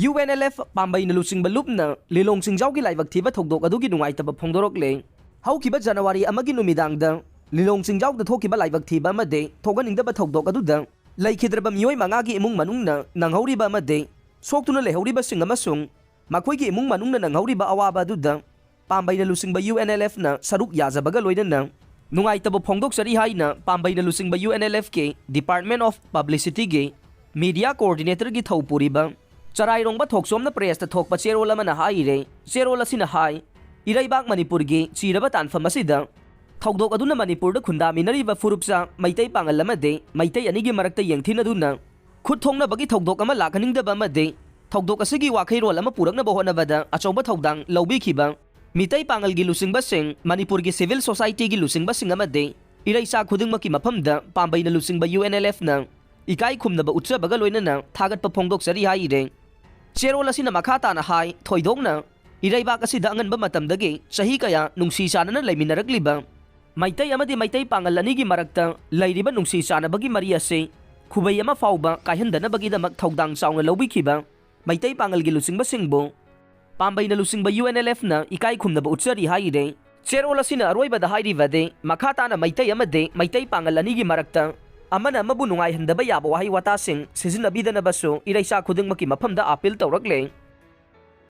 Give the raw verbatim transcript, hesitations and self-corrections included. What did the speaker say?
U N L F ꯄꯥꯝꯕꯩꯅ ꯂꯨꯆꯤꯡꯕ ꯂꯨꯞꯅ ꯂꯤꯂꯣꯡ ꯆꯤꯡꯖꯥꯎꯒꯤ ꯂꯥꯏꯕꯛ ꯊꯤꯕ ꯊꯧꯗꯣꯛ ꯑꯗꯨꯒꯤ ꯅꯨꯡꯉꯥꯏꯇꯕ ꯐꯣꯡꯗꯣꯔꯛꯂꯦ꯫ ꯍꯧꯈꯤꯕ ꯖꯅꯋꯥꯔꯤ ꯑꯃꯒꯤ ꯅꯨꯃꯤꯗꯥꯡꯗ ꯂꯤꯂꯣꯡ ꯆꯤꯡꯖꯥꯎꯗ ꯊꯣꯛꯈꯤꯕ ꯂꯥꯏꯕꯛ ꯊꯤꯕ ꯑꯃꯗꯤ ꯊꯣꯛꯍꯟꯅꯤꯡꯗꯕ ꯊꯧꯗꯣꯛ ꯑꯗꯨꯗ ꯂꯩꯈꯤꯗ꯭ꯔꯕ ꯃꯤꯑꯣꯏ ꯃꯉꯥꯒꯤ ꯏꯃꯨꯡ ꯃꯅꯨꯡꯅ ꯅꯪꯍꯧꯔꯤꯕ ꯑꯃꯗꯤ ꯁꯣꯛꯇꯨꯅ ꯂꯩꯍꯧꯔꯤꯕꯁꯤꯡ ꯑꯃꯁꯨꯡ ꯃꯈꯣꯏꯒꯤ ꯏꯃꯨꯡ ꯃꯅꯨꯡꯅ ꯅꯪꯍꯧꯔꯤꯕ ꯑꯋꯥꯕ ꯑꯗꯨꯗ ꯄꯥꯝꯕꯩꯅ ꯂꯨꯆꯤꯡꯕ ꯌꯨ ꯑꯦꯟ ꯑꯦꯜ ꯑꯦꯐꯅ ꯁꯔꯨꯛ ꯌꯥꯖꯕꯒ ꯂꯣꯏꯅꯅ ꯅꯨꯡꯉꯥꯏꯇꯕ ꯐꯣꯡꯗꯣꯛꯆꯔꯤ ꯍꯥꯏꯅ ꯄꯥꯝꯕꯩꯅ ꯂꯨꯆꯤꯡꯕ ꯌꯨ ꯑꯦꯟ ꯑꯦꯜ ꯑꯦꯐꯀꯤ Department of Publicityꯒꯤ media coordinatorꯒꯤ ꯊꯧ ꯄꯨꯔꯤꯕ ꯆꯔꯥꯏꯔꯣꯡꯕ ꯊꯣꯛꯆꯣꯝꯅ pressꯇ ꯊꯣꯛꯄ ꯆꯦꯔꯣꯜ ꯑꯃꯅ ꯍꯥꯏꯔꯦ꯫ ꯆꯦꯔꯣꯜ ꯑꯁꯤꯅ ꯍꯥꯏ, ꯏꯔꯩꯕꯥꯛ ꯃꯅꯤꯄꯨꯔꯒꯤ ꯆꯤꯔꯕ ꯇꯥꯟꯐꯝ ꯑꯁꯤꯗ ꯊꯧꯗꯣꯛ ꯑꯗꯨꯅ ꯃꯅꯤꯄꯨꯔꯗ ꯈꯨꯟꯗꯥꯃꯤꯟꯅꯔꯤꯕ ꯐꯨꯔꯨꯞꯆꯥ ꯃꯩꯇꯩ ꯄꯥꯉꯜ ꯑꯃꯗꯤ ꯃꯩꯇꯩ ꯑꯅꯤꯒꯤ ꯃꯔꯛꯇ ꯌꯦꯡꯊꯤꯅꯗꯨꯅ ꯈꯨꯠ ꯊꯣꯡꯅꯕꯒꯤ ꯊꯧꯗꯣꯛ ꯑꯃ ꯂꯥꯛꯍꯟꯅꯤꯡꯗꯕ ꯑꯃꯗꯤ ꯊꯧꯗꯣꯛ ꯑꯁꯤꯒꯤ ꯋꯥꯈꯩꯔꯣꯜ ꯑꯃ ꯄꯨꯔꯛꯅꯕ ꯍꯣꯠꯅꯕꯗ ꯑꯆꯧꯕ ꯊꯧꯗꯥꯡ ꯂꯧꯕꯤꯈꯤꯕ ꯃꯤꯇꯩ ꯄꯥꯉꯜꯒꯤ ꯂꯨꯆꯤꯡꯕꯁꯤꯡ, ꯃꯅꯤꯄꯨꯔꯒꯤ civil societyꯒꯤ ꯂꯨꯆꯤꯡꯕꯁꯤꯡ ꯑꯃꯗꯤ ꯏꯔꯩꯆꯥ ꯈꯨꯗꯤꯡꯃꯛꯀꯤ ꯃꯐꯝꯗ ꯄꯥꯝꯕꯩꯅ ꯂꯨꯆꯤꯡꯕ ꯌꯨ ꯑꯦꯟ ꯑꯦꯜ ꯑꯦꯐꯅ ꯏꯀꯥꯏ ꯈꯨꯝꯅꯕ ꯎꯠꯆꯕꯒ ꯂꯣꯏꯅꯅ ꯊꯥꯒꯠꯄ ꯐꯣꯡꯗꯣꯛꯆꯔꯤ ꯍꯥꯏꯔꯦ꯫ ꯆꯦꯔꯣꯜ ꯑꯁꯤꯅ ꯃꯈꯥ ꯇꯥꯅ ꯍꯥꯏ, ꯊꯣꯏꯗꯣꯛꯅ ꯏꯔꯩꯕꯥꯛ ꯑꯁꯤꯗ ꯑꯉꯟꯕ ꯃꯇꯝꯗꯒꯤ ꯆꯍꯤ ꯀꯌꯥ ꯅꯨꯡꯁꯤ ꯆꯥꯟꯅꯅ ꯂꯩꯃꯤꯟꯅꯔꯛꯂꯤꯕ ꯃꯩꯇꯩ ꯑꯃꯗꯤ ꯃꯩꯇꯩ ꯄꯥꯉꯜ ꯑꯅꯤꯒꯤ ꯃꯔꯛꯇ ꯂꯩꯔꯤꯕ ꯅꯨꯡꯁꯤ ꯆꯥꯟꯅꯕꯒꯤ ꯃꯔꯤ ꯑꯁꯤ ꯈꯨꯕꯩ ꯑꯃ ꯐꯥꯎꯕ ꯀꯥꯏꯍꯟꯗꯅꯕꯒꯤꯗꯃꯛ ꯊꯧꯗꯥꯡ ꯆꯥꯎꯅ ꯂꯧꯕꯤꯈꯤꯕ ꯃꯩꯇꯩ ꯄꯥꯉꯜꯒꯤ ꯂꯨꯆꯤꯡꯕꯁꯤꯡꯕꯨ ꯄꯥꯝꯕꯩꯅ ꯂꯨꯆꯤꯡꯕ ꯌꯨ ꯑꯦꯟ ꯑꯦꯜ ꯑꯦꯐꯅ ꯏꯀꯥꯏ ꯈꯨꯝꯅꯕ ꯎꯠꯆꯔꯤ ꯍꯥꯏꯔꯤ꯫ ꯆꯦꯔꯣꯜ ꯑꯁꯤꯅ ꯑꯔꯣꯏꯕꯗ ꯍꯥꯏꯔꯤꯕꯗꯤ, ꯃꯈꯥ ꯇꯥꯅ ꯃꯩꯇꯩ ꯑꯃꯗꯤ ꯃꯩꯇꯩ ꯄꯥꯉꯜ ꯑꯅꯤꯒꯤ ꯃꯔꯛꯇ ꯑꯃꯅ ꯑꯃꯕꯨ ꯅꯨꯡꯉꯥꯏꯍꯟꯗꯕ ꯌꯥꯕ ꯋꯥꯍꯩ ꯋꯥꯇꯥꯁꯤꯡ ꯁꯤꯖꯤꯟꯅꯕꯤꯗꯅꯕꯁꯨ ꯏꯔꯩꯆꯥ ꯈꯨꯗꯤꯡꯃꯛꯀꯤ ꯃꯐꯝꯗ appeal ꯇꯧꯔꯛꯂꯦ꯫